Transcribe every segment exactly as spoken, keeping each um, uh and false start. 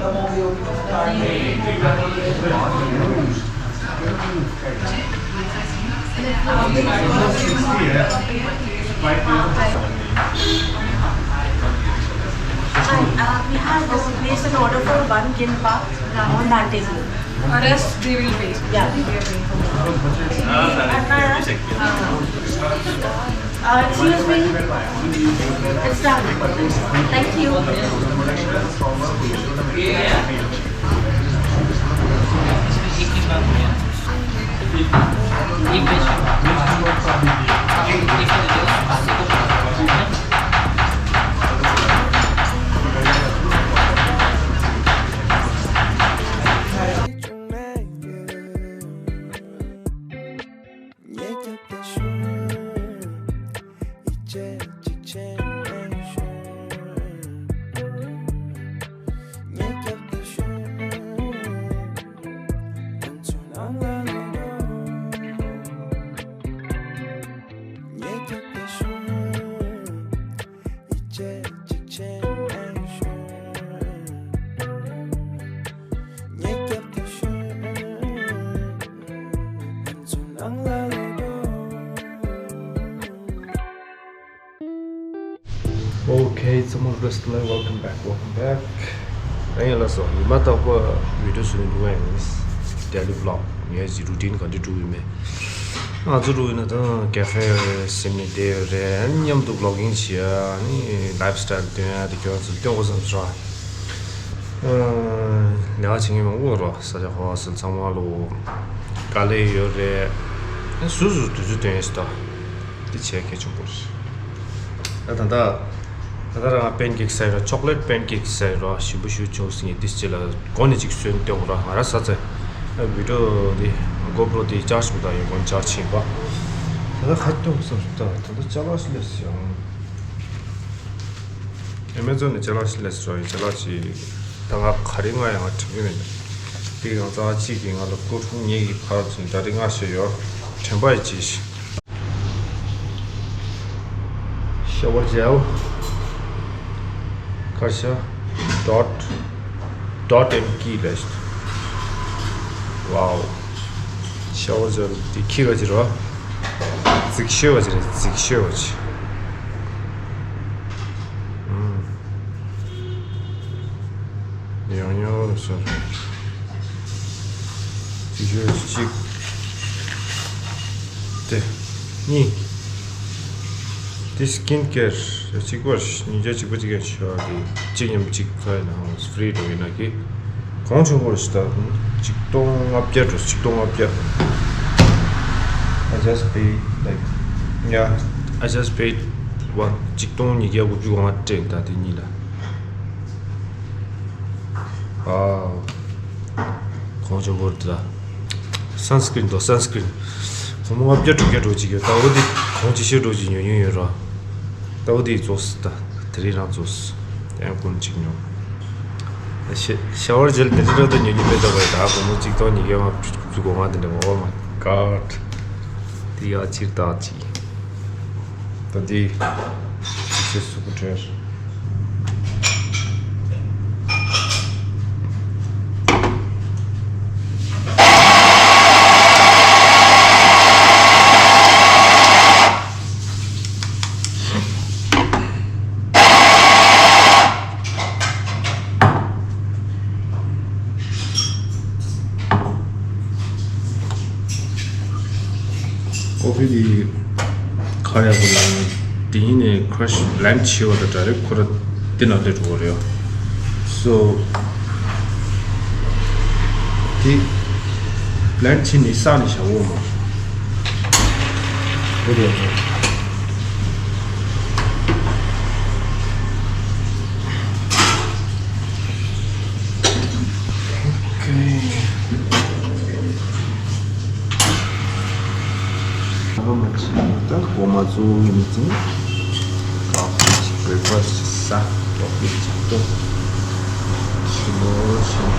Hi, uh, we have, uh, placed an order for one kimbap on that table. Rest they will pay. Yeah. Uh, excuse me. It's done. Thank you. Okay, ཚང་མ་ལ་བཀྲ་ཤིས་བདེ་ལེགས། Welcome back, welcome back. ཨ་ཡ་ལགས་སོ། ཉི་མ་རྟག་པར་བི་ཌིའོ་བཟོས་ནས་འདུག་ཨ་ཡིན། Daily vlog ངའི་རུ་ཊིན་ག་འདྲ་འགྲོ་ཡོད་མེད། ང་ཚོ་འགྲོ་ཡོད་ན་ད་ཀེ་ཧྥེ་ཟིན་ནས་བསྡད་ཡོད་རེད། མཉམ་དུ་བློག་གིང་བྱེད་ཡ་ནི་ལའིབ་སི་ཊའིལ་སྟོན་ཡ་དེ་ཁྱོད་ཚོར་སྟོན་དགོས་བསམ་སོང་། ལས་ཀ་བྱེད་མཁན་མང་པོ་རོ། ས་ཆ་ཧོ་ཧ་སོན་ཚང་མ་ལོ་དཀའ་ལས་ཡོད་རེད། སུ་སུ་དུས་ཚོད་སྟོན་ཡ་སི་ད། འདི་བྱས་གལ་ཆེན་པོ་རེད། ད་ད་ད་ད་ད་རང་པན་ཀེག་ཟ་ཡི་རོ། ཅོག་ལེཊ་པན་ཀེག་ཟ་ཡི་རོ། ཞིམ་པོ་ཞེ་པོ་བྱུང་ཟེར་ངས་འདི་ཅི་ལ་གོ་ནས་ཅིག་སོན་སྟོན་ར། ང་ར་ཟ་ཚེ་བི་ཌིའོ་འདི་གོ་པྲོ་འདི་ཅར་ཇི་མི་ད་ཡོད་གོ་ནས་ཅར་ཇི་བྱིན་པ། ད་ད་ཁ་སྟོན་བསམ་ད་ད་ད་ཅ་ལག་ཞིག་ལས་སི་ཡང་ཨེ་མེ་ཛོན་ནས་ཅ་ལག་ཞིག་ལས་སི་རོ། ཡང་ཅ་ལག་ཅི་ད་ང་ག་རེ་ང་ཡང་དྲན་གི་མེད། འདི་ཡང་ཙང་གཅིག་གིས་ང་ལ་སྐོར་ཁུང་ཉེ་གི་ཕར་ཕྱིན་ད་རེས་ང་ཤེས་ཡོད། དྲན་པ་ཡི་ཅི་ཤི། Shower gel. Kasha. Dot. Dot and key list. Wow. Shower gel དེ་ཁྱི་ག་ཅི་རོ། རྫིག་ཤོས་པ་ཅི་རེད། རྫིག་ཤོས་པ་ཅི། ཨུམ། ཡང་ཡང་སོ། དེ་ཞོ་གཅིག་དེ་གཉིས། དེ་སི་ཀིན་ཀེར་གཅིག་པ་ཉིས་བརྒྱ་གཅིག་པ་གཅིག་ཡང་ཤོ་དེ་གཅིག་མཉམ་གཅིག་ཚོ་ཡིན་ནའང་ཕི་རི་འགྲོ་ཡིན་ན་གི་གོང་ཆེན་པོ་རེད་ད། གཅིག་སྟོང་ལྔ་བརྒྱ་འགྲོ། གཅིག་སྟོང་ལྔ་བརྒྱ། I just paid like, yeah, I just paid one. གཅིག་སྟོང་ཉིས་བརྒྱ་དགུ་བཅུ་གོ་ལྔ་སྤྲད་ད་དེ་གཉིས་ལ། ཨ། གོང་ཆེན་པོ་རེད་ད། སན་སི་ཀྲིན་དང་སན་སི་ཀྲིན། སྒོར་མོ་ལྔ་བརྒྱ་དྲུག་བརྒྱ་འགྲོ་གཅིག་ཡོད། ད་འོ་དེ་གོང་ཆེ་ཤོས་འགྲོ་གཅིག་ཉོ་ཉོ་ཡོད་ར། ད་འོ་དེ་རྫོགས་སི་ད། དེ་རིང་རང་རྫོགས་སི། ཡང་ཀུན་གཅིག་ཉོ། ཤ་ཤ་ཝར་ཇེལ་དེ་རིང་རང་ད་ཉོ་ཉོ་མེད་ད་བས། ད་སྒོར་མོ་གཅིག་སྟོང་ཉིས་བརྒྱ་ལྔ་བཅུ་དགུ་བཅུ་གོ་ལྔ་དེ་འདྲ། Oh my God. དེ་ཡ་ཕྱིར་ད་གཅིག་ད་འདི་ཅིག་ཤེས་སུ་གུ་བྲེར། ཀོ་ཕི་འདི་ཁ་ཡག་པོ་ལ་འདི་ཡིན་ནས་ཁྲ་ཤི་བླེན་ཆེ་བ་དང་འདྲ་རེད། ཁོ་ར་འདི་ན་སླེབས་འགྲོ་བ་རེད། སོ་འདི་བླེན་ཆེ་ནི་ས་ནས་བཞག་འོ་མ་འོ་རེད། ཨོ་ཁེ། ཨ་མ་ཅི་ད་འོ་མ་བཙོ་ཡིན་ཙང་ཀོ་ཕི་ཅིག་བྷི་རེག་ཕ་སི་ཅིག་ཟ། ཀོ་ཕི་ཅིག་འཐུང་། ཞིམ་པོ་ཞིམ།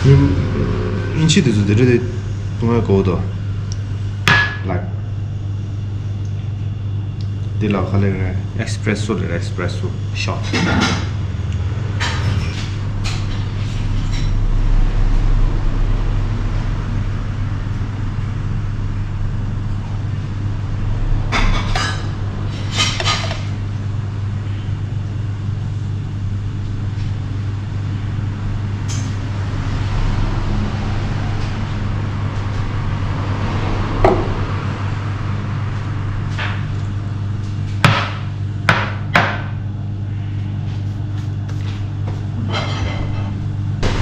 ཨིན་ཆི་དེ་ཚོ་དེ་འདྲ་དེ་གཏོང་ཡ་གོ་དོ། ལགས། དེ་ལ་ག་ལེ་རེད། ཨེག་སི་པི་རེ་སོ་རེད། ཨེག་སི་པི་རེ་སོ་ཤོཊ།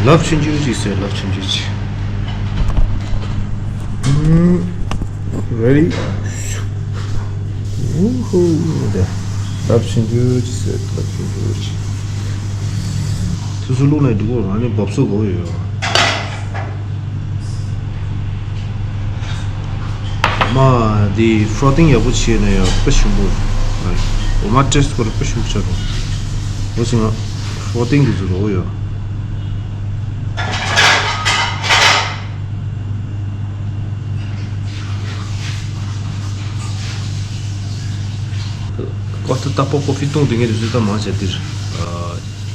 ལབ་ཆུང་ཆུང་ཅིག་ཟེར། ལབ་ཆུང་ཆུང་ཅིག Ready? ཝུ་ཧུ། དེ་ལབ་ཆུང་ཆུང་ཅིག་ཟེར། ལབ་ཆུང་ཆུང་ཅིག་ཐུ་སུ་ལུག་ནས་འགྲོ་གོ། རང་ནི་བབས་སོ་གོ་ཡོད། མ་དེ་ཕོ་རོ་ཐིང་ཡག་པོ་བྱས་ན་ཡང་དཔེ་ཞིམ་པོ། འོ་མ་ཊེ་སི་ཊི་སྐོར་དཔེ་ཞིམ་པོ་ཆགས་འདུག་འོ་ཟིན་ང་ཕོ་རོ་ཐིང་གི་ཟུར་འོ་ཡོད། ཀོ་ཐི་རྟག་པར་ཀོ་ཕི་བཏུང་དུས་ངས་དེ་ཚོ་ད་མང་ཆེ་འདིར་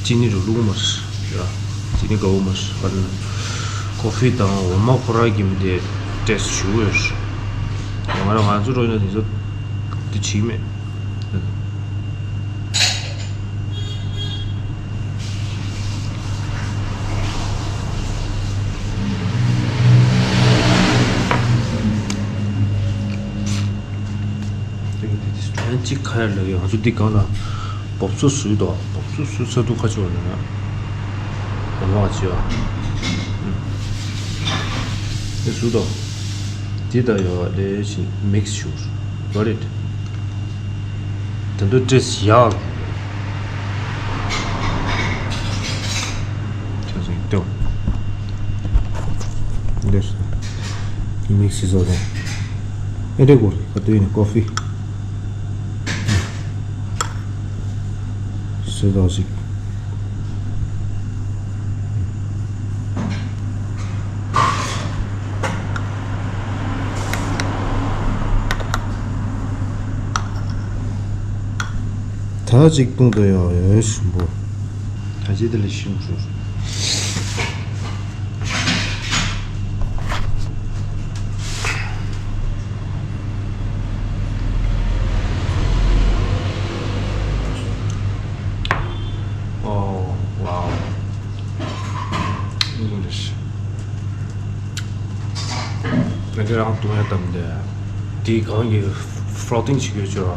ཅི་ནི་རུ་བླུགས་མ་རེད། ཅི་ནི་དགའ་བོ་མ་རེད། ཀོ་ཕི་དང་འོ་མ་ཁོ་རང་གི་མི་དེ་ཊེ་སི་ཊི་ཞུ་ཡོད་རེད། ང་རང་ང་ཚོ་རོ་ཡིན་ན་དེ་ཚོ་དེ་བྱེད་མེད། ཡང་གཅིག་ཁ་ཡར་ལབ་ཡོད། ང་ཚོ་འདི་སྒང་ལ་འབབ་ཚུགས་བཟོས་འདུག་འབབ་ཚུགས་བཟོས་ཚར་དུས་ཁ་ཕྱོགས་ལ་ན་འོ་མ་བྱེད་ཨ། ཨེ་བཟོས་འདུག་འདི་ད་ཡོད་ལས་ཤིང་མིག་སི་ཞུ། Got it? དེ་འདུག་ཊེ་སི་ཡག་ལ། ཁྱོད་ཚོ་ཡིན་ཏེ། འདིར་མིག་སི་བཟོ་དང་། ཨེ་འདྲ་གོ་རེད། ག་དུས་ཡིན་ཀོ་ཕི་བཟོས་དང་ཞིག་ད་ཅིག་བཏུང་དུ་ཡོང་ཡོད་ཞིམ་པོ། ད་ཅི་དེ་ལས་ཞིམ་པོ། Oh, wow. English. ང་ཚོ་རང་བཏུང་ཡ་དམ་དེ། དེའི་གང་གི་ཕོ་རོ་ཐིང་བྱེད་དགོས་ཅོ་ར།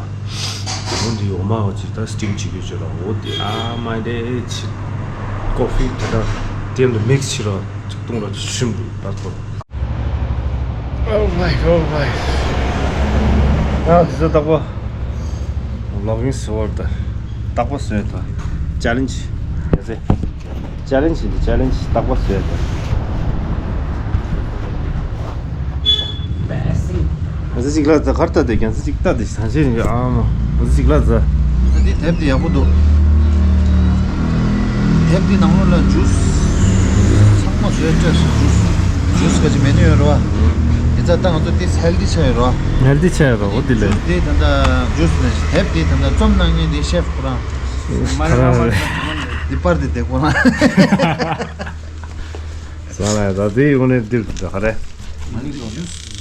འོ་འདི་འོ་མ་འོ་ཅི་ད་སི་ཊིམ་བྱེད་དགོས་ཅོ་ར། འོ་འདི་ཨ་མ་དེ་ཅི། ཀོ་ཕི་དེ་འདྲ་དེ་འདྲ་མིག་སི་བྱེད་ར་ཅིག་བཏུང་ར་ཅིག་ཤིན་པོ་ད་ཐོ། Oh my, oh my. ཨ་དེ་ཚོ་རྟག་པར་ལོག་གིན་ཟེར་བར་ད་རྟག་པར་བཟོས་ད་ཅེ་ལེན་ཇི་ཡ་ཟེ། ཅེ་ལེན་ཇི་འདི་ཅེ་ལེན་ཇི་རྟག་པར་བཟོས་ད། ང་ཚོ་གཅིག་ལ་ཛ་གར་ལྟ་དེ་རྒྱ་ཚ་གཅིག་ལྟ་དེ་ཟང་ཤེས་ཨ་མ་ང་ཚོ་གཅིག་ལ་ཛ། ད་འདི་དེབ་དེ་ཡག་པོ་འདུག་དེབ་འདི་ནང་ལོགས་ལ་ཇུས་ཚང་མ་བཟོས་སྤྲད་སོང་། ཇུས་ཇུས་ག་ཅི་མེ་ནུ་ཡོད་རེད་བ། དེ་ཚ་ད་ང་ཚོ་དེ་ཧེལ་དི་ཆགས་ཡོད་རེད་བ། ཧེལ་དི་ཆགས་ཡོད་རེད་འོ་དེ་ལས། ཇུས་དེ་ད་ད་ཇུས་ནས་དེབ་དེ་ད་ད་རྩོམ་གནང་མཁན་དེ་ཤེ་ཕི་ཁོ་རང་། མ་རེད་མ་རེད། དེ་པར་དེ་དེ་ཁོ་རང་། ཟ་ལ་ད་དེ་ཡོང་ནས་འདིར་འགྲོ་ག་རེད།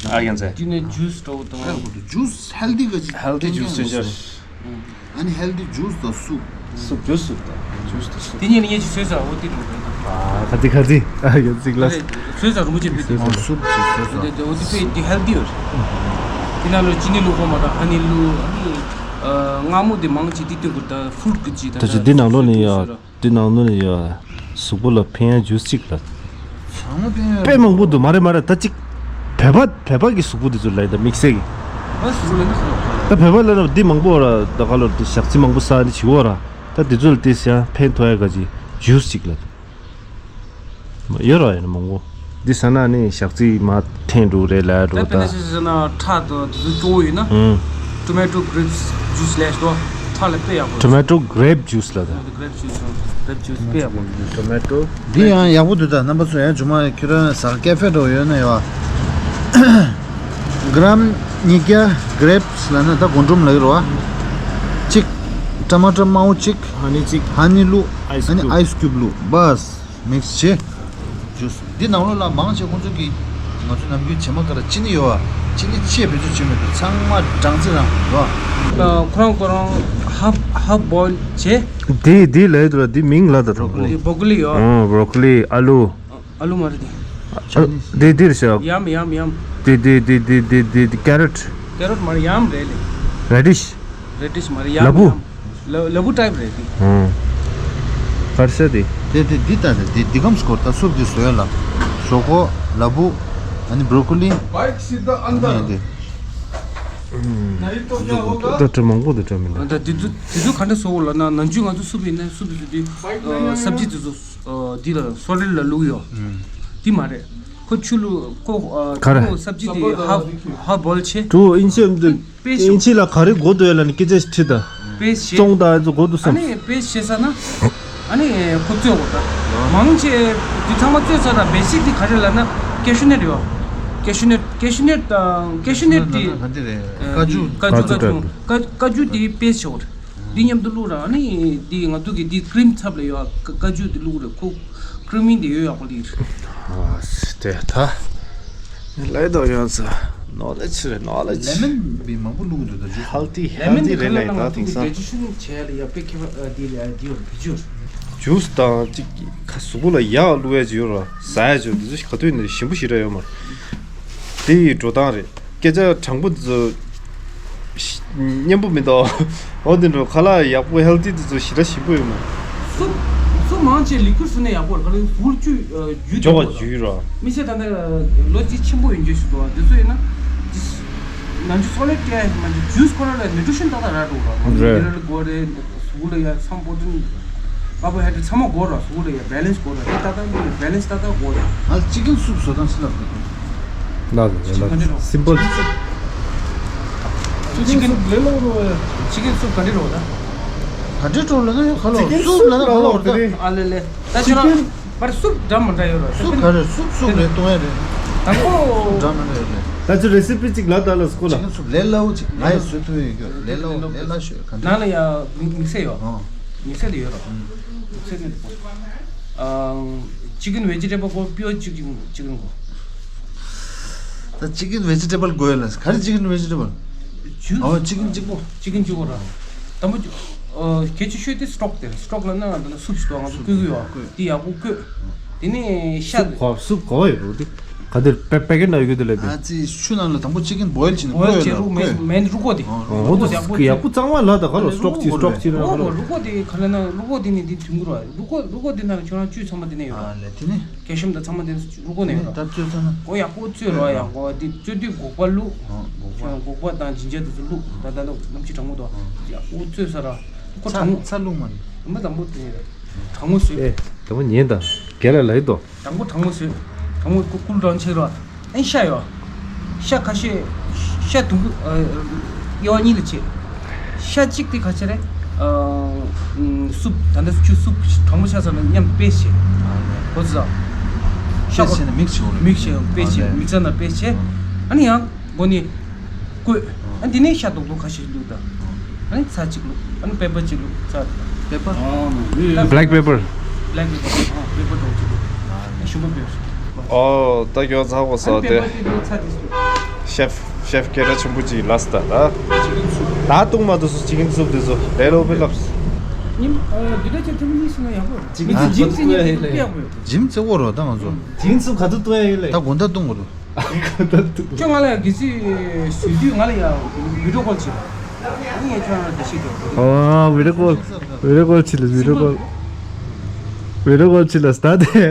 ཨ་ཡང་ཚེ། དེ་ནས་ཇུས་སྤྲོ་བོ་དང་། ཇུས་ཧེལ་དི་ག་ཅིག་ཧེལ་དི་ཇུས་ཅན་ཅན། ཨ་ནི་ཧེལ་དི་ཇུས་དང་སུབ། སུབ་ཇུས་སུབ་དང་། ཇུས་དང་སུབ། དེ་གཉིས་ལ་ངས་ཅིག་བཟོས་ཚར་འོ་དེ་རུ་རེད། ཨ་ཁ་དི་ཁ་དི་ཨ་ཡོད་ཅིག་ལ། བཟོས་ཚར་རུ་མོ་ཅན་ཕེ་དེ། ཨ་སུབ་ཅིག་བཟོས་ཚར། དེ་འོ་དེ་ཕེ་དེ་ཧེལ་དི་ཡོད་རེད། དེ་ནང་ལ་ཅི་ནི་བླུག་གོ་མ་དང་ཧ་ནི་བླུག་ཨ་ནི་མངར་མོ་དེ་མང་ཅིག་དེ་སྟོན་དགོས་ད་ཧྥུ་རུཊ་གི་ཅིག་ད་ད་ཅི་འདི་ནང་ལོགས་ནས་ཡ། འདི་ནང་ལོགས་ནས་ཡ། གཟུགས་པོ་ལ་ཕན་ཡ་ཇུས་གཅིག་ལ། ཚང་མ་ཕན་ཡ། དཔེ་མང་པོ་འདུག་མ་རེད་མ་རེད་ད་གཅིག་བོད་པ་བོད་པ་གི་གཟུགས་པོ་འདི་ཚོ་ལ་ཡིན་ད་དམིགས་བསལ་གི། བོད་པ་གཟུགས་པོ་ལ་ནི་ཁ་ལོ་ཁ་ལོ། ད་བོད་པ་ལ་ན་འདི་མང་པོ་ར་ད་ཁ་ལོ་འདི་ཞག་རྩི་མང་པོ་ཟ་འདི་བྱེད་འོ་ར། ད་འདི་ཚོ་ལ་ཏིས་ཡ་ཕན་ཐོགས་ཡ་ག་ཅི་ཇུས་གཅིག་ལ། ཡོད་ར་ཡོད་ན་མང་པོ། འདི་ཟ་ན་ནི་ཞག་རྩི་མ་ཐེན་འགྲོ་རེད་ལ་འགྲོ་ད། ད་ཕན་ན་ཟ་ན་ཁྲག་དང་དེ་ཚོ་སྐྱོ་བོ་ཡིན་ན། ཨང་། Tomato grape juice ལས་ཤོག་ཁྲག་ལ་དཔེ་ཡག་པོ། Tomato grape juice ལ་ད། Grape juice ཨང་། grape juice དཔེ་ཡག་པོ། Tomato. འདི་ཡང་ཡག་པོ་འདུག་ད་རྣམ་པ་ཚོ་ཡང་ཇུ་མ་ཁྱོད་རང་ཟ་ཀེ་ཧྥེ་འགྲོ་ཡོད་ན་ཡོད། གྲམ་ཉིས་བརྒྱ་grapes ལབ་ན་ད་སྒོང་ཁྲོམ་ལབ་ཀྱི་རེད་བ། གཅིག་ཊ་མ་ཊར་དམར་པོ་གཅིག་ཧ་ནི་གཅིག་ཧ་ནི་བླུགས། Ice cube. ཨ་ནི་ice cube བླུགས་བས། mix བྱེད། juice འདི་ནང་ལོགས་ལ་མང་ཆེ་ཁོང་ཚོ་གིས་ང་ཚོ་ནམ་རྒྱུན་བྱེ་མ་ཀ་ལ་ཅི་ནི་ཡོད་བ། ཅི་ནི་ཆེ་བེད་སྤྱོད་བྱེད་མི་འདུག་ཚང་མ་སྦྲང་རྩི་རང་ཡོད་བ། ཁོ་རང་ཁོ་རང་half half boil བྱེད། འདི་འདི་ལས་འདུག་ལ་འདི་མིང་ལ་ད་འགྲོ་གོ། འདི་broccoli ཡོད། ཨ་broccoli ཨ་ལུ། ཨ་ལུ་མ་རེད་དེ། འདི་འདིར་ཤག་ཡམ་ཡམ་ཡམ། འདི་འདི་འདི་འདི་འདི་འདི་carrot། carrot མ་རེད་ཡམ་རེད་ལེ། radish། radish མ་རེད་ཡམ་ལ་བུ། ཡམ། ལ་ལ་བུ་type རེད་དེ། ཨང་། གར་ས་དེ། དེ་དེ་འདི་ལྟ་དེ་འདི་འདི་གམ་སྐོར་ད་སུབ་འདི་བཟོ་ཡ་ལ། ཞོག་ཁོག་ལ་བུ། ཨ་ནི་broccoli། ཨ་ནི་དེ། ད་དྲི་མང་པོ་འདུག་དྲི་མི་འདུག་ད་དེ་ཚོ་དེ་ཚོ་ག་འདྲ་བཟོ་འོ་ལ་ན་ནང་ཆུ་ང་ཚོ་སུབ་ཡིན་ན་སུབ་བཟོ་དུས་སབ་ཇི་དེ་ཚོ་འདི་ལ་སོ་རེ་ལ་བླུག་ཡོད། འདི་མ་རེད། ཁོ་ཆུ་བླུག་ཁོ་ག་རེ། སབ་ཇི་དེ་ཧ་ཧ་བོལ་ཆེ། དུ་ཨིན་ཆི་འདི། པེ་སི་ཨིན་ཆི་ལ་ག་རེ་དགོས་འདུག་ཡ་ལ་ནི་སྐད་ཆ་ཞིག་དྲིས་ད། པེ་སི་ཅོང་ད་ཨེ་ཚོ་དགོས་འདུག་བསམ། ཨ་ནི་པེ་སི་བྱེད་ས་ན། ཨ་ནི་ཁོ་བཙོས་དགོས་ད། མང་ཆེ་འདི་ཚང་མ་བཙོས་ཚར་ན་བེ་སིག་འདི་ག་རེ་ལབ་ན་cashew nut ཡོད། cashew nut cashew nut དང་cashew nut དེ། ག་འདི་རེད། ཀ་ཅུ། ཀ་ཅུ་ཀ་ཅུ་ཀ་ཅུ་ཀ་ཀ་ཅུ་དེ་པེ་སི་བྱེད་དགོས། འདི་མཉམ་དུ་བླུགས་ར་ཨ་ནི་འདི་ང་ཚོ་གི་འདི་ཀི་རིམ་ཚབ་ལ་ཡོད། ཀ་ཀ་ཅུ་འདི་བླུགས་རེད་ཁོ། ཀྲུ་མིན་དེ་ཡོད་ཡག་པོ་དེ་རེད། ཨ་དེ་ད། ལས་དོ་ཡོད་ས། knowledge རེད་knowledge། ལེ་མོན་བི་མང་པོ་བླུགས་འདུག་ད་ཇུ། healthy healthy རེད་ལས་ད་དེང་སང་། digestion བྱས་ལ་ཡག་པའི་ཁེ་ཕ་དེ་ལ་དེ་ཡོད་བི་ཇུ། ཇུས་དང་ཅིག་ཁ་གཟུགས་པོ་ལ་ཡག་བླུགས་ཡ་ཅིག་ཡོད་ར་ཟ་ཡ་ཅིག་ཡོད་འདི་ཚོ་ག་དུས་ནས་ཞིམ་པོ་ཞེ་དྲག་ཡོད་མ་རེད། དེ་ཡི་འགྲོ་སྟངས་རེད། སྐད་ཆ་དྲང་པོ་འདི་ཚོ་སྙན་པོ་མི་འདུག་འོ་དེ་འདྲ་ཁ་ལག་ཡག་པོ་healthy འདི་ཚོ་ཞེ་དྲག་ཞིམ་པོ་ཡོད་མ་རེད། སུབ་སུབ་མང་ཆེ་liquid བཟོ་ན་ཡག་པོ་རེད། ཁ་ལག་ཟུར་བཅུད་རྒྱུ་འཇོག་པ་བརྒྱུད་ར། མི་ཚེ་ད་ལྟ་ལོ་གཅིག་ཆེན་པོ་ཡོད་རྒྱུ་ཞིག་འདུག་འདི་ཚོ་ཡིན་ན་འདི་ནང་ཆུ་solid ཀྱི་མ་འཇུ་juice ཁོ་རང་ལ་nutrition ཏག་ཏག་རག་འགྲོ་ར། ང་ཚོ་རེད། mineral དགོས་རེད། ཟུར་ལ་ཡ་some protein carbohydrate ཚང་མ་དགོས་ར། ཟུར་ལ་ཡ་balance དགོས་ར། དེ་ཏག་ཏག་balance ཏག་ཏག་དགོས་ར། ང་chicken soup བཟོ་སྟངས་ཅི་ལབ་དགོས། ལ་ལ་simple chicken soup ལས་ལོ་རོ། chicken soup ག་འདྲ་རོ་ད། ག་འདྲ་རོ་ལ་ན་ཡོད་ཁ་ལོ། chicken soup ལ་ན་ཁ་ལོ་ད། ཨ་ལེ་ལེ། ད་ཁྱོད་རང་པར་soup འདྲ་མི་འདྲ་ཡོད་ར། soup ག་རེ་soup soup རེ་གཏོང་ཡ་རེད། དང་པོ། འདྲ་མི་འདྲ་ཡོད་རེད། ད་ཚོ་recipe གཅིག་ལ་ད་ལ་སྐོ་ལ། chicken soup ལས་ལའོ་ཅིག་ང་ཡི་བཟོ་ཐུབ་ཡོད་རྒྱུ་ལས་ལའོ་ལས་ལ་ཤོད་ག་འདྲ། ནང་ལ་ཡ་མི་མི་སེ་ཡོད། ཨ། མི་སེ་དེ་ཡོད་ར། མི་སེ་དེ། ཨ། chicken vegetable གོ pure chicken chicken གོ། ད་chicken vegetable དགོས་ལ་ག་རེ་chicken vegetable། juice ཨོ་chicken གཅིག་པོ། chicken གཅིག་པོ་ར། དང་པོ། ཨ། གལ་ཆེ་ཤོས་དེ་stock དེ་རེད། stock ལ་ན་ང་ད་ན་soup ཞིག་ཏོ་ང་ཚོ་བསྐོལ་གི་ཡོད། དེ་ཡག་པོ་བསྐོལ། དེ་ནས་ཤ། soup གོ་soup གོ་ཡོད་རུ་དེ་ག་དེར་པེ་པེ་ཀེ་ན་ཡོད་གི་དེ་ལ་དེ། ཨ་ཙི་ཆུ་ནང་ལ་དང་པོ་chicken boil བྱས་ནས་boil བསྐོལ་བྱས་ཡོད་རུ་ལ་མེན་བསྐོལ། མེན་རུ་ཀོ་དེ། ཨོ་རུ་ཀོ་ཡག་པོ་ཡག་པོ་གཙང་མ་ལ་ད་ག་ལ་stock གཅིག་stock གཅིག་ར་ག་ལ། རུ་ཀོ་དེ་ག་ལ་ན་རུ་ཀོ་དེ་ནི་དེ་དུས་འགོར་བ་རུ་ཀོ་རུ་ཀོ་དེ་ན་ཁྱོད་རང་བཅུད་ཚང་མ་དེ་ནས་ཡོད། ཨ་ལེ་དེ་ནི། calcium དང་ཚང་མ་དེ་རུ་ཀོ་ནས་ཡོད་ར། ད་བཅོས་ཚར་ན། ཨོ་ཡག་པོ་བཅོས་རོགས་ཡག་པོ་དེ་བཅོས་དུས་སྒོག་པ་བླུགས། ཨོ་སྒོག་པ། སྒོག་པ་དང་ཇིན་ཇར་དེ་ཚོ་བླུགས། ད་ད་ལོ་སྣུམ་ཕྱེ་གྲང་མོ་དང་ཡག་པོ་བཅོས་ཚར་ར། ཁོ་ཚ་གྲང་མོ། ཚ་བླུགས་མ་རེད། མི་དང་པོ་དེ་རེད། གྲང་མོ་བཟོས། ཨེ་དང་པོ་ཉན་དང་རྒན་ལགས་ལ་ཡི་དོ། དང་པོ་གྲང་མོ་བཟོས། གྲང་མོ་ཀུ་ཀུལ་ཌའུན་བྱེད་རོགས། ཨེ་ཤ་ཡོད། ཤ་ཁ་ཤས། ཤ་དུང་ཕུ་ཨ་དབྱེ་བ་གཉིས་ལ་ཕྱེ། ཤ་གཅིག་དེ་ཁ་ཤས་རེད། ཨ་སུབ་ད་ལྟ་ཆུ་སུབ་གྲང་མོ་ཆགས་ཚར་ན་མཉམ་དུ་paste བྱེད། ཨོ་ཙི། ཤ་ཤ་ནས་mix བྱེད་དགོས་རེད། mix བྱེད་paste བྱེད་mixer ནང་paste བྱེད། ཨ་ནི་ཡང་སྒོ་ནས་བསྐོལ། ཨ་འདི་ནས་ཤ་རྡོག་རྡོག་ཁ་ཤས་ལུག་དང་། ཨ་ནི་ཚྭ་གཅིག་ལུག་ཨ་ནི་pepper གཅིག་ལུག་ཚྭ། pepper black pepper། black pepper ཨ་pepper རྡོག་གཅིག་ལུག་ཨ་ཞུམ་པ་pepper། ཨོ་ད་ཁྱོད་ཚ་བོ་ཨ་ནི་ཟ་དེ། pepper དེ་ཚྭ་དེ་སུ། chef chef སྐད་གྲགས་ཆེན་པོ་ཅིག་ལ་སི་ད་ད། chicken soup ད་བཏུང་མ་ཐུབ་སུ་chicken soup དེ་ཚོ་ལས་སླ་པོ་ལབ། ཉིན་ཨ་འདི་འདྲ་ཅིག་ཐེངས་གཉིས་ཤིག་ན་ཡག་པོ་རེད། chicken soup ག་ཚོད་བཏུང་ཡ་ཡིན་ལེ། gym བརྩེ་བོ་རོ་ད་ང་ཚོ། chicken soup ག་ཚོད་བཏུང་ཡ་ཡིན་ལེ། ད་དགོང་དག་བཏུང་དགོས་རེད། ཁྱོད་ང་ལ་ཡ་གི་སི་སུས་དུས་ང་ལ་ཡ་video call བྱེད། ཨ་ནི་ངས་ཁྱོད་རང་ལ་འགྲེལ་བཤད་རྒྱོབ། ཨོ་video call video call བྱེད་ལ་video call video call བྱེད་ལ་སྟ་དེ།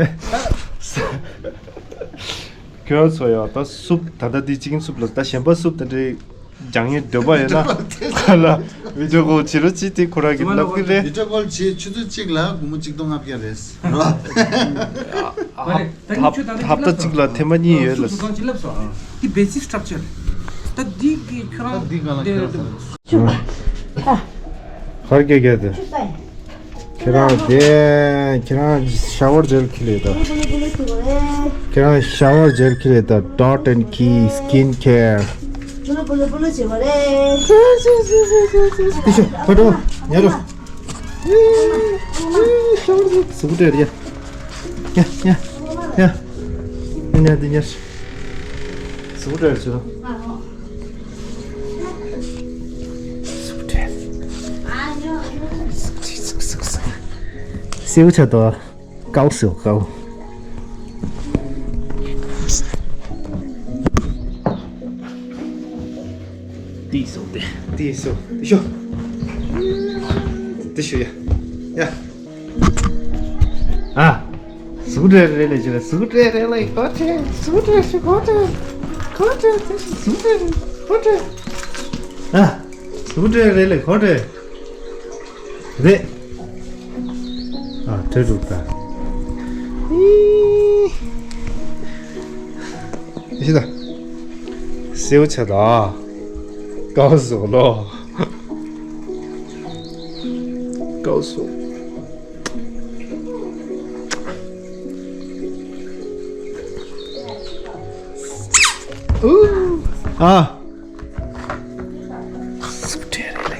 ཁྱོད་ཚོ་ཡ་ད་soup ད་ལྟ་འདི་chicken soup ལ་ད་གཞན་པ་soup དེ་འདྲའི་རྒྱག་ངེས་འདོད་པ་ཡོད་ན་ཁ་ལ་video call བྱེད་རོགས་ཅི་དེ་ཁོ་རང་གིས་ལབ་ཀྱི་རེད། video call བྱེད་ཆུ་ཚོད་གཅིག་ལ་སྒོར་མོ་གཅིག་སྟོང་ལྔ་བརྒྱ་རེད། རོ། ཧབ་ཧབ་ཧབ་ཏ་གཅིག་ལ་ཐེངས་མ་གཉིས་ཡོད་ལ། སུ་གང་ཅི་ལབ་སོང་། འདི་basic structure། ད་འདི་གི་ཁྱོད་རང་ད་འདི་གང་ལ་ཁྱོད་རང་ད། ཧར་རྒྱ་རྒྱ་དེ། ཁྱེད་རང་དེ་ཁྱེད་རང་ཤ་ཝར་ཇེལ་ཁྱེར་ལེ་ད། ཁྱེད་རང་ཤ་ཝར་ཇེལ་ཁྱེར་ལེ་ད། Dot and Key Skin Care། ཤ་ཝར་ཇེལ་ཟུག་སྤྲད་རེད་ཡ། ཡ་ཡ་ཡ། ཡ་ཡ་འདི་ཉར། ཟུག་སྤྲད་རེད་ཆུ། ཟུག་སྤྲད། སེའུ་ཆ་དོ། ཀའོ་སེའུ་ཀའོ། ཏི་སོ་ཏི། ཏི་སོ་ཏི་ཤོ། ཏི་ཤོ་ཡ། ཡ། ཨ། ཟུག་སྤྲད་རེད་ལེ་ཅི་ལ་ཟུག་སྤྲད་རེད་ལེ་གོ་ཁྲེ། ཟུག་སྤྲད་ཤི་གོ་ཁྲེ། གོ་ཁྲེ་ཟུག་སྤྲད་རེད་གོ་ཁྲེ། ཨ། ཟུག་སྤྲད་རེད་ལེ་གོ་ཁྲེ། རེད། ཨ་ཁྲེ་རུ་ད། ཨི། ཤི་ད། སེའུ་ཆ་ད། ཀའོ་སེའུ་ལོ། ཀའོ་སེའུ། ཨ། སུ་དྲན་རེད་ལེ།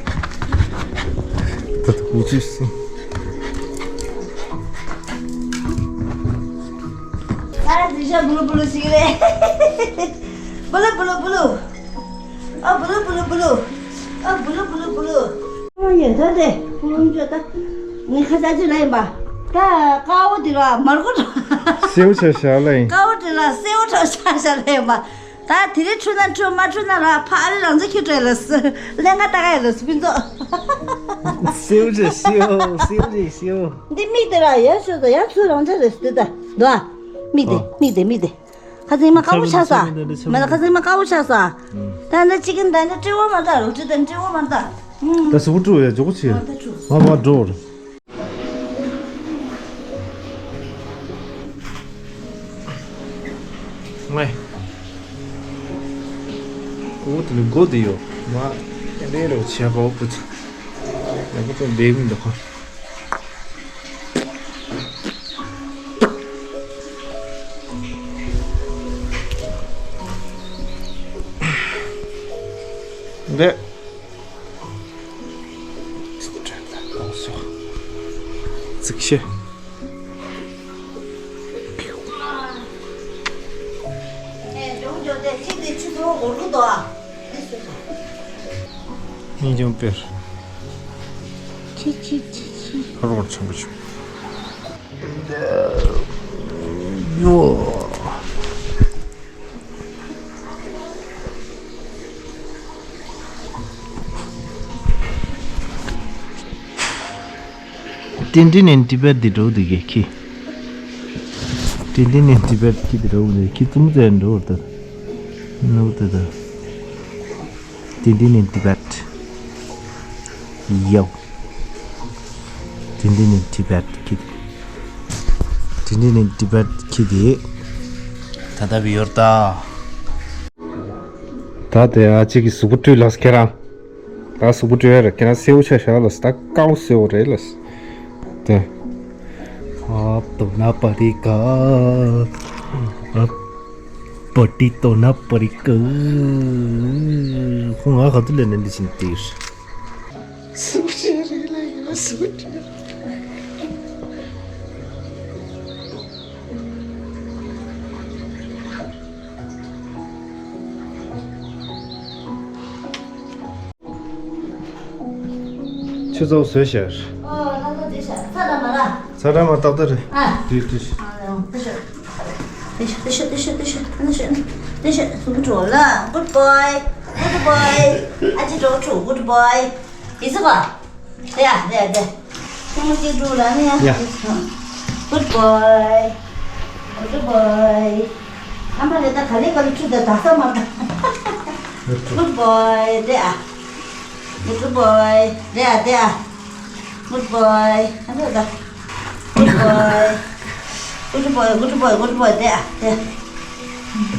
ད་ད་ཀུ་ཅི་སུ། ཨ་དེ་ཤ་བུ་ལུ་བུ་ལུ་ཞིག་རེད། བུ་ལུ་བུ་ལུ་བུ་ལུ། ཨ་བུ་ལུ་བུ་ལུ་བུ་ལུ། ཨ་བུ་ལུ་བུ་ལུ་བུ་ལུ། ཨ་ཡ་ད་དེ་བུ་ལུ་འཇོ་ད། ངས་ཁ་ཤས་ཅིག་ལ་ཡིན་པ། ད་ཀ་བོ་དེ་ལ་མར་ཁུ་འགྲོ། སེའུ་ཆ་ཤ་ལ་ཡིན། ཀ་བོ་དེ་ལ་སེའུ་འགྲོ་ཤ་ཤ་ལ་ཡིན་པ། ད་དེ་རིང་འཁྲུ་ན་འཁྲུ་མ་འཁྲུ་ན་ར་ཕ་ཨ་རི་རང་ཚོ་ཁྱེར་འགྲོ་ཡ་ལ་སུ་ལན་ཁ་ལྟ་ག་ཡ་ལ་སུ་ཕུན་ཚོགས། སེའུ་ཆ་སེའུ་སེའུ་ཆ་སེའུ། འདི་མིག་དེ་ར་ཡ་ཤོད་ད་ཡ་ཚུར་རང་ཆ་རེད་སུ་དེ་ད་འདུག་ཨ། མིག་དེ་མིག་དེ་མིག་དེ། ཁ་སང་མ་དཀར་པོ་ཆགས་སོང་། མེད་ན་ཁ་སང་མ་དཀར་པོ་ཆགས་སོང་། ད་ནི་ཅི་གིན་ད་ནི་སྤྲེའུ་མ་ད་རུ་ཅི་ད་སྤྲེའུ་མ་ད། ད་སུ་བུ་ཀྲུ་ཡ་ཇོ་གོ་ཆེ། ད་ཀྲུ། མ་མ་འགྲོ་རུ། ངའི། ཨོ་དེ་ནི་སྒོ་དེ་ཡོད། མ་རེད་རོ་ཆེ་གོ་བུ་ཚ། ཡ་གོ་ཚོ་བེ་མི་འདུག་ཁོ། འདི། ཙིག་ཤེ། ཨེ། ཇོ་ཇོ་དེ་ཅི་དེ་ཆུ་ཚོད་འགོར་གི་འདུག་ཨ། ནི་ཅུང་དཔེར། ཅི་ཅི་ཅི་ཅི། ཧ་རོག་ཆེན་པོ་བྱུང་། ཡོ། ཏན་ཏན་ནས་ཏི་བེད་འདི་འགྲོ་འདི་གས་ཁྱི། ཏན་ཏན་ནས་ཏི་བེད་ཁྱི་འདི་འགྲོ་འདི་ཁྱི་ཙུམ་ཙེ་འགྲོ་འདི། ནུབ་འདི་འདི། ཏན་ཏན་ནས་ཏི་བེད། ཡའོ། ཏན་ཏན་ནས་ཏི་བེད་ཁྱི་འདི། ཏན་ཏན་ནས་ཏི་བེད་ཁྱི་འདི། ད་ལྟ་བི་ཡོར་ད། ད་དེ་ཨ་ཅིག་གི་གཟུགས་པོ་བཀྲུས་ལགས་ཁྱེད་རང་། ད་གཟུགས་པོ་བཀྲུས་ཡ་རེད་ཁྱེད་རང་སེའུ་ཆ་བཞག་ལགས་ད་ཀའོ་སེའུ་རེད་ལགས། དེ། ཨ་དོ་ན་པ་རི་ཀ། ཨ་པ་ཏི་དོ་ན་པ་རི་ཀ། ཁོང་ང་ག་དུ་ལས་ནན་འདི་ཕྱིན་ཏིར། གཟུགས་པོ་བཀྲུས་རེད་ལགས་ཡ་གཟུགས་པོ་བཀྲུས། ཆུ་ཚོད་བཟོས་ཤར། ཨོ་ལགས་སོ་དེ་ཤར་ཚ་དྲ་མ་ར། ཚ་དྲ་མ་ཏག་ཏག་རེད། ཨ། དུས་དུས། ཨ་ཡང་དེ་ཤར། དེ་ཤར་དེ་ཤར་དེ་ཤར་དེ་ཤར་དེ་ཤར་དེ་ཤར་སུ་འགྲོ་ལ། Good boy. Good boy. ཨ་ཅི་འགྲོ་ཆུ། Good boy. ཡིན་ཟེར་བ། དེ་ཡ་དེ་ཡ་དེ། ཁྱོད་མོ་སྐྱེ་འགྲོ་ལ་ནི་ཡ། ཡ། Good boy. Good boy. ཨ་མ་ལེ་ད་ག་ལེ་ག་ལེ་ཆུ་ད་ད་ས་མ་ད། Good boy. དེ་ཨ། Good boy. དེ་ཨ་དེ་ཨ། Good boy. ཨ་མ་ད། Good boy. Good boy. Good boy. Good boy. དེ་ཨ་དེ།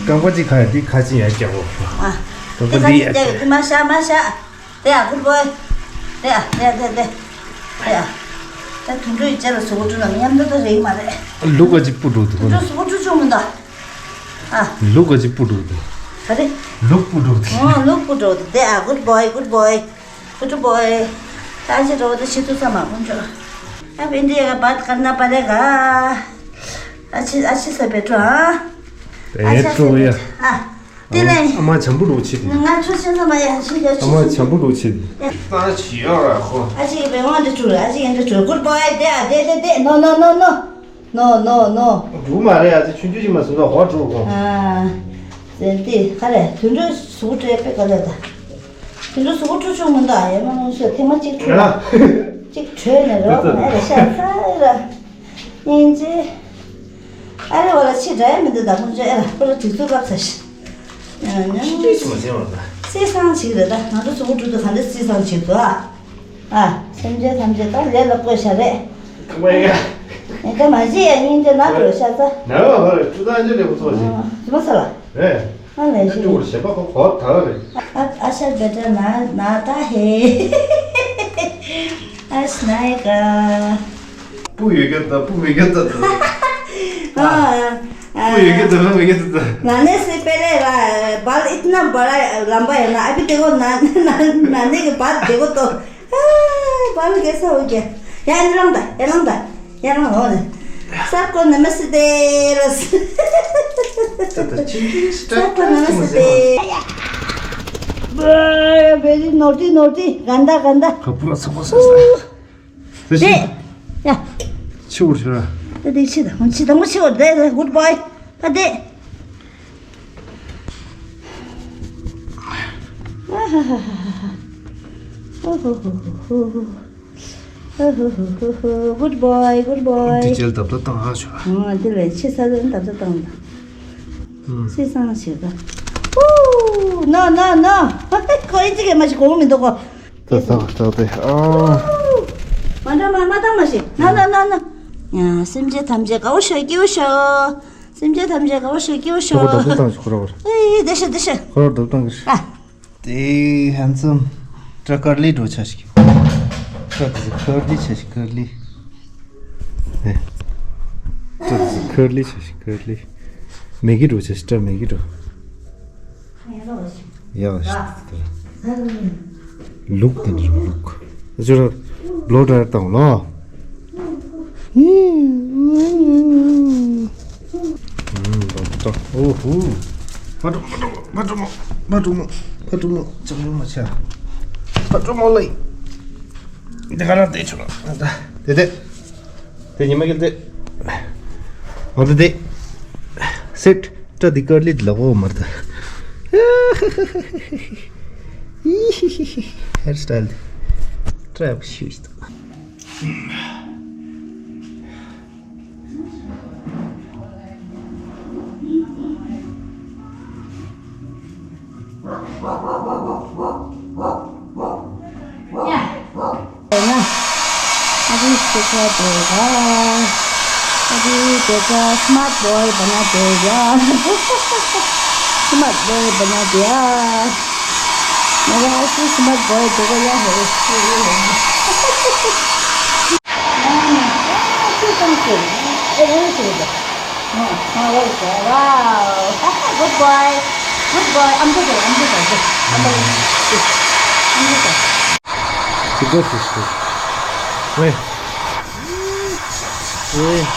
རྐང་པ་གཅིག་ག་ཡ་འདི་ཁ་ཅིག་ཡ་རྒྱག་གོ། ཨ། རྐང་པ་འདི་ཡ་རྒྱག་གོ། མ་ཤ་མ་ཤ། དེ་ཡ་Good boy. དེ་ཡ་དེ་ཡ་དེ་དེ། དེ་ཡ། ད་དུད་འགྲོ་ཡི་རྗེས་ལ་གཟུགས་པོ་བཀྲུ་ན་མཉམ་དུ་ད་རེད་མ་རེད། ལུག་ག་ཅིག་སྤུ་འགྲོ་འདུག་དུད་འགྲོ་གཟུགས་པོ་བཀྲུ་ཆོག་མི་འདུག་ཨ། ལུག་ག་ཅིག་སྤུ་འགྲོ་འདུག་ག་རེ། ལུག་སྤུ་འགྲོ་འདུག་ཨོ་ལུག་སྤུ་འགྲོ་འདུག་དེ་ཨ། good boy, good boy, good boy. ད་ཅི་འགྲོ་ད་ཤི་ཐུབ་ས་མ་ཁོང་ཚོ། ཨ་བེ་འདི་ཡ་ག་བད་གར་ན་པ་རེ་ག་ཨ་ཆི་ཨ་ཆི་ས་བེ་འགྲོ་ཨ། ཨེ་འགྲོ་ཡ། ཨ། དེ་ལས། ཨ་མ་བྱམས་པོ་འགྲོ་ཆེ་དེ། ང་ཚོ་ཆེ་ས་མ་ཡ་ཆེ་ཡ་ཆེ། ཨ་མ་བྱམས་པོ་འགྲོ་ཆེ་དེ། ད་ཅི་ཡོད་ར་ཁོ། ཨ་ཅེ་བེ་དབང་དུ་གྲུ། ཨ་ཅེ་ཡན་དུ་གྲུ། good boy. དེ་ཨ་དེ་དེ་དེ། no, no, no, no, no, no, no. འགྲུ་མ་རེད། ཨ་ཅེ་ཆུང་ཆུང་ཅིག་མ་སུ་ད་ཧོ་འགྲུ་ཁོ། ཨ། ཟེར་ཏེ་ག་རེ་དུད་འགྲོ་གཟུགས་སྤྲད་པའི་ག་ལ་ད། དུད་འགྲོ་གཟུགས་སྤྲོད་ཆོག་མི་འདུག་ཨ་ཡ་མ་ནོ་ཤོ་ཐེངས་མ་གཅིག་འགྲོ། གཅིག་འགྲོས་ནས་རོགས་ཨ་རེ་ཤ་ཚ་ར། སྙིང་རྗེ། ཨ་རེ་བ་ལ་ཕྱི་དྲ་ཡ་མི་འདུག་ད་ཁོང་ཚོས་ཨེ་ལ་ཁོ་ལ་སྒྲིག་འཛུགས་ལབ་ཚར་ཤག་ཉམས་ཅི་ཞིག་མ་བྱས་བ་ད། བསེ་སང་ཞིག་རེད། ད་ང་ཚོ་གཟུགས་པོ་བཀྲུ་དུས་ག་འདྲ་བསེ་སང་ཞིག་འདུག་ཨ། ཨ། སེམས་ཅན་ཐམས་ཅད་ད་ལས་ལ་བཀོད་ཤ་རེད། ཁང་པ་ཡིན་ག་ཡིན་ག་མ་བྱེད་ཡ་སྙིང་རྗེ་ན་འགྲོ་ཤ་ཚ། ན་བ་བ་རེད། བཀྲུ་སྟངས་ཅི་ལས་པོ་ཚོ་ཞིག་ཨ། ཞི་མ་ས་ལ། རེད། ཨ་ལས་ཨ་ཅོ་ཞིག་གོར་ཞེ་པ་ཁོ་གོར་ད་རེད། ཨ་ཨ་ཤ་བེ་ཏྲ་ན་ན་ད་ཧེ། ཨ་སྣའི་ཀ་སྤུ་ཡོད་རྒྱུ་དང་སྤུ་མེད་རྒྱུ་དང་། ཨ། སྤུ་ཡོད་རྒྱུ་དང་སྤུ་མེད་རྒྱུ་དང་། ན་ནས་སེ་པེ་ལེ་ར་བལ་ཨིཏ་ན་བ་ར་ལམ་པ་ཡོད་ན་ཨ་བི་དེ་གོ་ན་ན་ན་ནས་གི་བལ་དེ་གོ་ཏོ། ཨ་བལ་གེ་ས་འོ་གེ་ཡ་ཨ་ནི་ལང་ད་ཡ་ལང་ད་ཡ་ལང་འོ་ནི། ས་ཀོ་ན་མ་སི་དེ་ར་སི། ས་ཀོ་ན་མ་སི་དེ། བེ་རི་ནོ་ཊི་ནོ་ཊི། གན་ད་གན་ད། ཁ་པུ་ར་ཚ་པོ་ས་ས། དེ། ཡ། ཆི་བོར་ཤོར་ར། ད་དེ་ཆི་ད་ཧོན་ཆི་ད་མོ་ཆི་བོར་དེ་དེ་good boy། ད་དེ། ཨ་ཧ་ཧ་ཧ་ཧ། ཨོ་ཧོ་ཧོ་ཧོ་ཧོ། ཨོ་ཧོ་ཧོ་ཧོ་ཧོ། good boy, good boy། དེ་ཅལ་ད་ད་བཏང་ཧ་ཆོ། ཨ་དེ་ལས་ཆི་ས་དེ་ད་ད་བཏང་ད། སེ་སང་བྱེད་ཀ་ཨུ། no, no, no། ཁོ་ཨིན་ཅི་གེ་མ་ཞིག་གོ་མི་འདུག་གོ། ད་ད་ད་དེ་ཨ། མ་འདྲ་མ་མ་ད་མ་ཤེས། ན་ན་ན་ན། ཡ་སེམས་ཅན་ཐམས་ཅད་དགའ་བོ་ཤོག་སྐྱིད་པོ་ཤོག་སེམས་ཅན་ཐམས་ཅད་དགའ་བོ་ཤོག་སྐྱིད་པོ་ཤོག་ཁོ་རྡོབ་ཏུ་བཏང་ཞིག་ཁོ་ར་བར། ཨེ་ཨེ་དེ་ཤ་དེ་ཤ། ཁོ་ར་བརྡབ་བཏང་གི་ཤ། ཨ། དེ་ཧན་སམ། སྐྲ་ཀར་ལི་འགྲོ་ཆ་ཞིག་སྐྲ་དེ་ཀར་ལི་ཆ་ཞིག་ཀར་ལི། ཨེ། སྐྲ་དེ་ཀར་ལི་ཆ་ཞིག་ཀར་ལི། མེ་གི་འགྲོ་ཆ་ཞིག་སྐྲ་མེ་གི་འགྲོ། ཡག་ཤི་ལུག་དེ་འདྲ་ལུག་ཅོ་ར་བློ་གྲོས་བཏང་ལོ། ཨོ་ཧུ། ཕ་ཏྲོ་མོ་ཕ་ཏྲོ་མོ་ཕ་ཏྲོ་མོ་ཕ་ཏྲོ་མོ་ཅང་ཡོང་མ་ཆ། ཕ་ཏྲོ་མོ་ལེ། འདི་ག་ར་བསྡད་ཆོག་ལ། དེ་དེ། དེ་ཉི་མ་གི་དེ། འོ་དེ་དེ། སེད། སྐྲ་འདི་ཀར་ལི་ལ་འོ་མར་ད། ཧེར་སི་ཊའིལ་འདི། སྐྲ་ཡག་པོ་ཞིག་ཡོད། ཡ། ཨ་ཅེ་སི་ཀ་དེ་ག་ཨ་ཅེ་དེ་ག་སི་མཱར་ཊི་བྷོའི་བ་ན་དེ་ག་སི་མཱར་ཊི་བྷོའི་བ་ན་དེ་ཡ། ང་རང་ཨ་ཅེ་སི་མཱར་ཊི་བྷོའི་དེ་ག་ཡ་ཧེ། ཨ་ཅེ་ཀང་ཀེ་ཨེ་རེ་ཧེ་ཧེ། Wow. Good boy. Good boy. I'm good. I'm good. I'm good. I'm good. I'm good. Good boy. Good boy. Wait. Wait.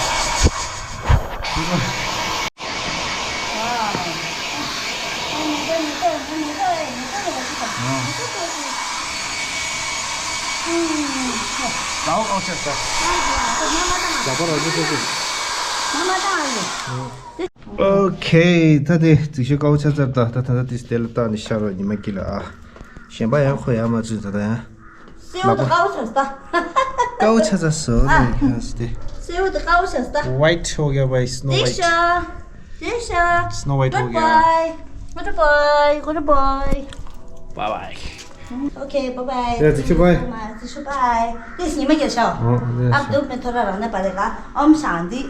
Okay. ད་དེ་རྫིག་ཤོས་དཀར་པོ་ཆགས་ཚར། ད་ད་ད་ད་དེ་དེ་ལ་བཏང་ནས་ཤར་བ་ཉི་མ་སྐྱིད་ལ་ཨ། གཞན་པ་ཡང་ཁོ་ཡང་མ་བཙུན་ད་ད་ཡང་། སེའུ་དེ་དཀར་པོ་ཆགས་ད། དཀར་པོ་ཆགས་ཚར་སོ་ཨ། ནི་ཁ་སི་དེ། སེའུ་དེ་དཀར་པོ་ཆགས་ད། White ཧོ་ག་བའི་Snow White། དེ་ཤ། དེ་ཤ། Snow White ཧོ་ག། Good boy. Good boy. Good boy. Bye bye. Okay, bye bye. Yeah, thank you, bye. Thank you, bye. This ཉི་མ་རྒྱལ་ཤོག་ཨོ་ཨོ་ཨབ་དུ་མེ་ཐོ་ར་རང་ནས་པ་རེ་ག་ཨོམ་ཤཱན་ཏི།